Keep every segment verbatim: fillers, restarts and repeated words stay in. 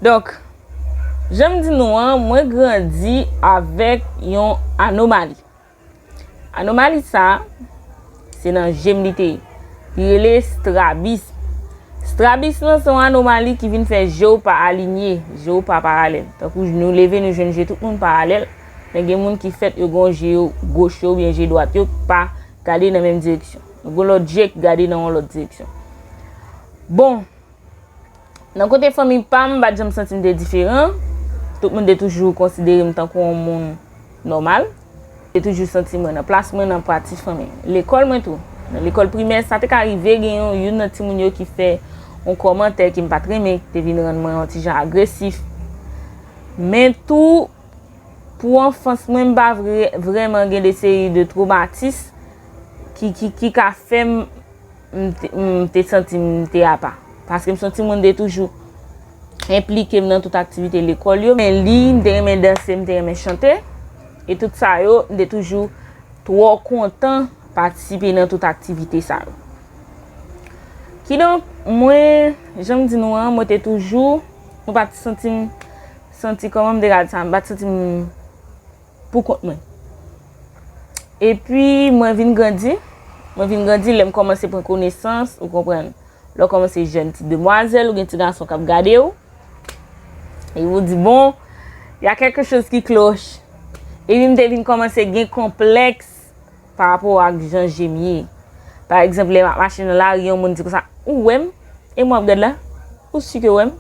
Donk, jan m di nou an, mwen grandi avèk yon anomali. Anomali sa, se nan je m li te ye. Li rele strabism. Strabism nan se yon anomali ki vin fè je w pa alinye, je w pa paralèl. Tankou nou leve, nou jwenn je tout moun paralèl, men gen moun ki fèt yo gen je yo goch yo oubyen je dwat yo pa gade nan menm direksyon. Yo gen lòt je ki gade nan yon lòt direksyon. Bon, nan kote fanmi pa m, m pa t janm santi m te diferan. Tout moun te toujou konsidere m tankou yon moun nòmal. Te toujou santi mwen nan plas mwen nan pati fanmi. Lekòl mwen tou. Nan lekòl primè, sa te ka rive gen yon, youn nan timoun yo ki fè yon kòmantè ke m pa t renmen, ki te vin rann mwen yon ti jan agresif. Men tou, pou anfans mwen, m pa vre, vrèman gen de seri de twomatis ki, ki, ki ka fè m, m te, m te santi m te apa. Paske m se yon timoun te toujou enplike m nan tout aktivite lekòl yo. Men li, m te renmen danse, m te renmen chante. E tout sa yo, m te toujou twò kontan patisipe nan tout aktivite sa yo. Kidonk, mwen, jan m di nou an, mwen te toujou, mwen pa t santi m, santi kòman m te ka di sa, m pa t santi m pou kont mwen. Epi, mwen vin grandi, mwen vin grandi, lè m kòmanse pran konesans, ou konprann. Lè w kòmanse jèn ti demwazèl, ou gen ti gason k ap gade w, e ou di, bon, y a quelque chose qui cloche. Epi m te vin kòmanse gen konplèks pa rapò ak jan je m ye. Pa egzanp, lè m ap mache nan lari, yon moun di konsa, ou wè m? E mwen ap gad la? Ou si ke w wè m?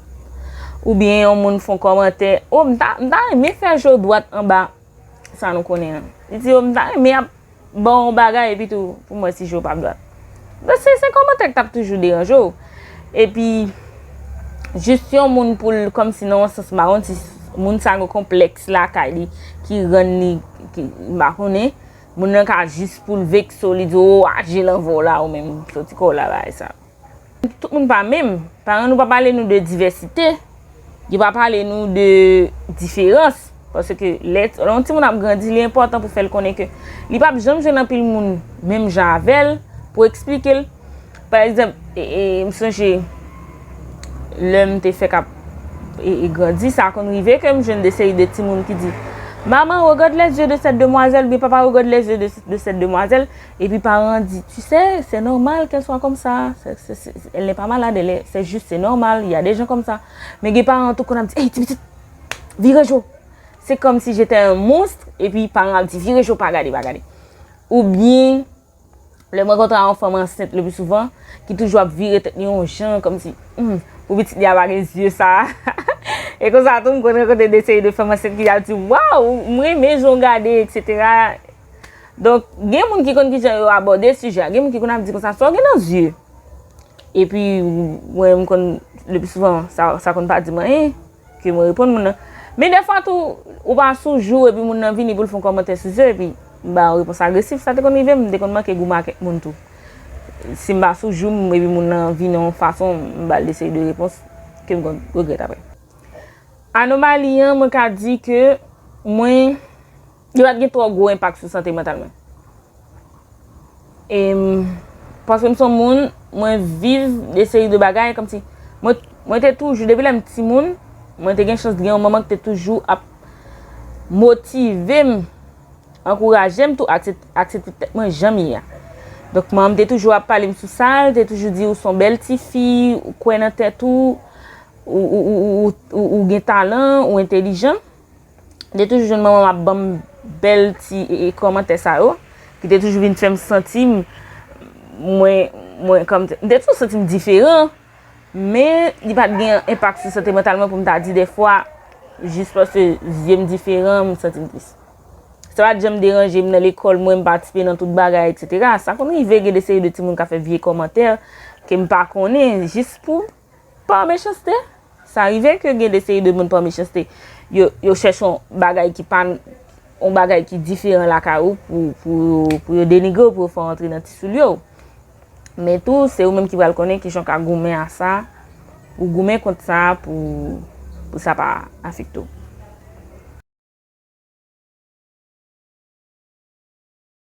Oubyen yon moun fè yon kòmantè, o, m ta, m ta renmen fè je w dwat anba sa nou konnen an. Li di, o, m ta renmen ap ba w yon bagay epi tou pou m wè si je w p ap dwat. Donk, se, se kòmantè k t ap toujou deranje w. Epi, jis yon moun pou l, kòmsi nan yon sans, m pa konn si moun sa gen konplèks lakay li ki rann li, ki, m pa konnen, moun nan ka jis pou l vekse w, li di w, o, a je l anvè w la, ou menm, soti kò w la, bagay sa. Tout moun pa menm. Paran nou pa pale nou de divèsite, yo pa pale nou de diferans. Paske lè, lè yon timoun ap grandi, li enpòtan pou fè l konnen ke li p ap janm jwenn anpil moun menm jan avè l pou eksplike l. Pa egzanp, e, e, m sonje lè m te fèk ap, e, e, grandi, sa konn rive ke m jwenn de seri de timoun ki di, maman, regarde les yeux de cette demoiselle, oubyen papa, regarde les yeux de, de cette demoiselle. Epi paran an di, tu sais, c'est normal qu'elle soit comme ça. C'est, c'est, c'est, elle n'est pas malade, elle est, c'est juste, c'est normal, il y a des gens comme ça. Men gen paran tou konn ap di, hey, ti pitit, vire je w. C'est comme si j'étais un monstre, epi paran ap di, vire je w, pa gade, pa gade. Oubyen, lè m rankontre yon fanm ansent, le pli souvan, ki toujou ap vire tèt li yon jan, kòmsi, hmm, pou pitit li a pa gen zye sa. E konsa tou, m konn rankontre de seri de fanm ansent ki ap di, waw, m renmen jan w gade, et cetera. Donk, gen moun ki konn kijan yo abòde sijè a. Gen moun ki konn ap di konsa, sa w gen nan zye? Epi, mwen, m konn, le pli souvan, sa, sa konn pa di m anyen, ke mwen reponn moun nan. Men dèfwa tou, ou pa sou jou, epi moun nan vini pou l fè yon kòmantè sou zye, epi m ba yon repons agresif, sa te konn rive m, m te konn manke goumen ak kèk moun tou. Si m pa sou jou m, epi moun nan vini yon fason, m ba l de seri de repons ke m konn regrèt apre. Anomali an, mwen ka di ke mwen, li pa t gen twò gwo enpak sou sante mantal mwen. E, m, paske m se yon moun, mwen viv de seri de bagay, kòmsi, mwen, mwen te toujou, depi lè m timoun, mwen te gen chans gen yon manman ki te toujou ap motive m, ankouraje m tou, aksep-, aksepte tèt mwen jan m ye a. Donk, manman m te toujou ap pale m sou sa, l te toujou di, ou se yon bèl tifi, ou kwè nan tèt ou, ou, ou, ou, ou, ou, ou gen talan, ou entèlijan. M te toujou jwenn manman m ap ban m bèl ti, e, e, kòmantè sa yo, ki te toujou vin fè m santi m, mwen, mwen, kòm, m te toujou santi m diferan, men li pa t gen enpak sou sante mantal mwen pou m ta di dèfwa, jis paske zye m diferan, m santi m tris. Sa pa t janm deranje m nan lekòl mwen, m patisipe nan tout bagay, et cetera. Sa konn rive gen de seri de timoun ka fè vye kòmantè ke m pa konnen, jis pou pa mechanste. Sa rive ke gen de seri de moun pa mechanste. Yo, yo chèche yon bagay ki pa, yon bagay ki diferan lakay ou pou, pou, pou yo denigre w, pou yo fè w antre nan ti soulye w. Men tou, se ou menm ki pral konnen kijan w ka goumen a sa, ou goumen kont sa pou, pou sa pa afekte w.